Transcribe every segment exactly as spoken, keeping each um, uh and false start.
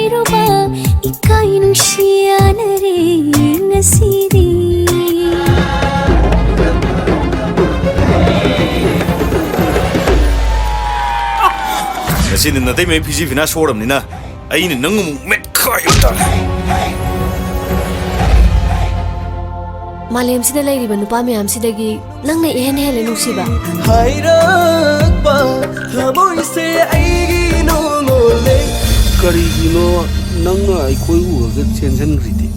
ꯏꯀꯥꯏ ꯅꯨꯡꯁꯤ ꯌꯥꯅꯔꯦ ꯉꯁꯤꯗꯤ꯫ ꯉꯁꯤꯗꯤ ꯅꯇꯩꯃꯩ ꯐꯤꯖꯤ ꯐꯤꯅꯥ ꯁꯣꯛꯑꯔꯕꯅꯤꯅ ꯑꯩꯅ ꯅꯪ ꯑꯃꯨꯛ ꯃꯦꯠꯈꯥꯏꯕ ꯇꯥꯔꯦ꯫ ꯃꯥꯂꯦꯝꯁꯤꯗ ꯂꯩꯔꯤꯕ ꯅꯨꯄꯥ ꯃꯌꯥꯝꯁꯤꯗꯒꯤ ꯅꯪꯅ ꯏꯍꯦꯟ ꯍꯦꯜꯂꯦ ꯅꯨꯡꯁꯤꯕ꯫ ꯍꯥꯏꯔꯛꯄ ꯊꯃꯣꯏꯁꯦ ꯑꯩꯒꯤ ꯅꯣꯡꯉꯣꯜꯂꯦ꯫ ꯀꯔꯤꯒꯤꯅꯣ ꯅꯪꯅ ꯑꯩꯈꯣꯏ ꯎꯔꯒ ꯆꯦꯟꯁꯤꯟꯈ꯭ꯔꯤꯗꯤ?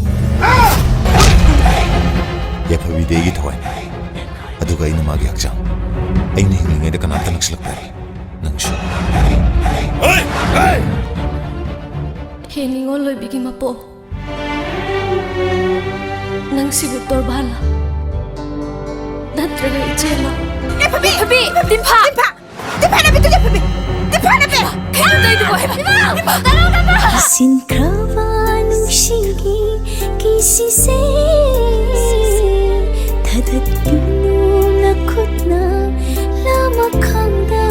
ꯌꯥꯏꯐꯕꯤꯗꯤ ꯑꯩꯒꯤ ꯊꯋꯥꯏꯅꯤ, ꯑꯗꯨꯒ ꯑꯩꯅ ꯃꯥꯒꯤ ꯍꯛꯆꯥꯡ꯫ ꯑꯩꯅ ꯍꯤꯡꯂꯤꯉꯩꯗ ꯀꯅꯥꯝꯇ ꯅꯛꯁꯤꯜꯂꯛꯄ ꯌꯥꯔꯣꯏ꯫ ꯅꯪꯁꯨ꯫ ꯍꯦ ꯅꯤꯉꯣꯜ ꯂꯣꯏꯕꯤꯒꯤ ꯃꯄꯣ, ꯅꯪ ꯁꯤꯕꯨ ꯇꯣꯔꯕꯥꯟꯂ? ꯅꯠꯇ꯭ꯔꯒ ꯏꯆꯦꯂꯣ? ꯌꯥꯏꯐꯕꯤ! ꯌꯥꯏꯐꯕꯤ! ꯇꯤꯟꯐꯥ! ꯇꯤꯟꯐꯥ! ꯇꯤꯟꯐꯥ ꯅꯨꯄꯤꯗꯨ ꯌꯥꯏꯐꯕꯤ! ꯇꯤꯟꯐꯥ ꯅꯨꯄꯤ! ꯀꯩꯅꯣ ꯇꯧꯔꯤꯗꯨꯕꯣ? ꯍꯩꯃꯥ! ꯇꯥꯔꯣ, ꯇꯥꯔꯣ! ꯀꯤꯁꯤꯟꯈ꯭ꯔꯕ ꯅꯨꯡꯁꯤꯒꯤ ꯀꯤꯁꯤꯁꯦ ꯊꯥꯗꯠꯄꯤꯅꯨ ꯅꯈꯨꯠꯅ ꯂꯃꯈꯥꯡꯗ꯫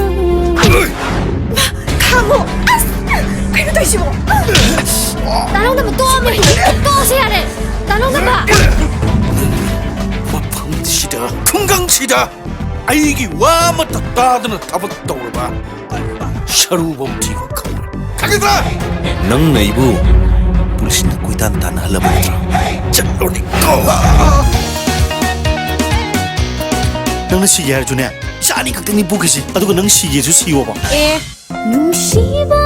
ꯈꯥꯡꯉꯣ! ꯑꯁ! ꯀꯩꯅꯣ ꯇꯧꯔꯤꯁꯤꯕꯣ? ꯇꯥꯔꯣ, ꯇꯥꯔꯣ! ꯇꯣꯛꯑꯁꯤ ꯌꯥꯔꯦ! ꯇꯥꯔꯣ, ꯇꯥꯔꯣ! ꯃꯐꯝꯁꯤꯗ, ꯈꯨꯡꯒꯪꯁꯤꯗ ꯑꯩꯒꯤ ꯋꯥ ꯑꯃꯠꯇ ꯇꯥꯗꯅ ꯊꯕꯛ ꯇꯧꯔꯕ ꯁꯔꯨꯐꯧ ꯊꯤꯕ ꯈꯪꯂꯣꯏ꯫ ꯈꯪꯉꯤꯗ꯭ꯔꯥ? ꯅꯪꯅ ꯑꯩꯕꯨ ꯄꯨꯂꯤꯁꯅ ꯀꯣꯏꯇꯥꯟ ꯇꯥꯟꯅꯍꯜꯂꯕ ꯅꯠꯇ꯭ꯔꯥ? ꯆꯠꯂꯣꯅꯦ, ꯀꯣ! ꯅꯪꯅ ꯁꯤꯒꯦ ꯍꯥꯏꯔꯁꯨꯅꯦ, ꯏꯆꯥ ꯑꯅꯤ ꯈꯛꯇꯪꯅꯤ ꯄꯣꯛꯈꯤꯁꯦ, ꯑꯗꯨꯒ ꯅꯪ ꯁꯤꯒꯦꯁꯨ ꯁꯤꯌꯣꯕ꯫ ꯑꯦ, ꯅꯨꯡꯁꯤꯕ